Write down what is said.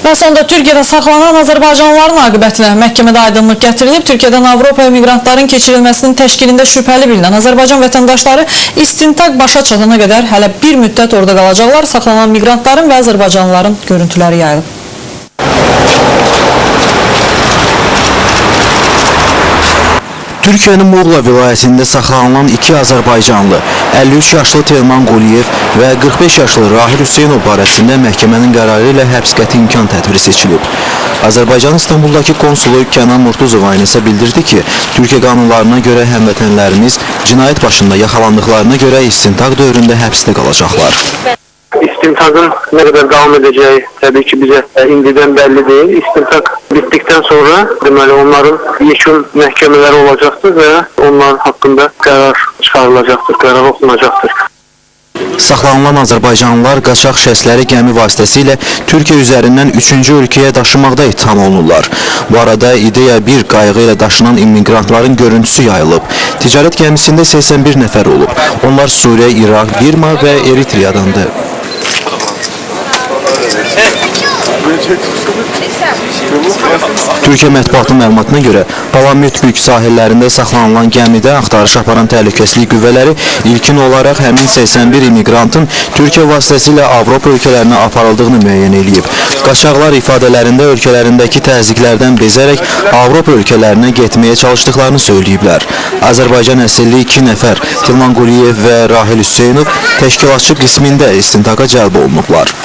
Və sonda Türkiyədə saxlanan Azərbaycanlıların aqibətinə məhkəmədə aydınlıq gətirilib. Türkiyədən Avropaya miqrantların keçirilməsinin təşkilində şübhəli bilinən Azərbaycan vətəndaşları istintaq başa çatana qədər hələ bir müddət orada qalacaqlar. Saxlanan miqrantların və Azərbaycanlıların görüntüləri yayılıb. Türkiyənin Muğla vilayətində saxlanılan iki azərbaycanlı, 53 yaşlı Telman Quliyev və 45 yaşlı Rahil Hüseynov barəsində məhkəmənin qərarı ilə həbs qəti imkan tədbiri seçilib. Azərbaycanın İstanbuldakı konsulu Kənan Murtuzova isə bildirdi ki, Türkiyə qanunlarına görə həmvətənlərimiz cinayət başında yaxalandıqlarına görə istintaq dövründə həbsdə qalacaqlar. İstintaqın ne kadar devam edeceği tabii ki bize indiden belli değil. İstintaq bittikten sonra deməli onların yekun məhkəmələri olacaktır və onların haqqında qərar çıxarılacaktır, qərar oxunacaktır. Saxlanılan azərbaycanlılar qaçaq şəxsləri gəmi vasitəsilə Türkiyə üzərindən üçüncü ölkəyə daşımaqda ittiham olunurlar. Bu arada İdeya 1 qayığı ilə daşınan immiqrantların görüntüsü yayılıb. Ticarət gəmisində 81 nəfər olub. Onlar Suriya, İraq, Birma və Eritriyadandır. Türkiyə mətbuatının məlumatına görə Palamutbük sahillərində saxlanılan gəmidə axtarış aparan təhlükəsizlik qüvvələri ilkin olaraq həmin 81 immiqrantın Türkiyə vasitəsilə Avropa ölkələrinə aparıldığını müəyyən eləyib. Qaçaqlar ifadələrində ölkələrindəki təzyiqlərdən bezərək Avropa ölkələrinə getməyə çalışdıqlarını söyləyiblər. Azərbaycan əsilli 2 nəfər Tilman Quliyev və Rahil Hüseynov təşkilatçı qismində istintaqa cəlb olunublar.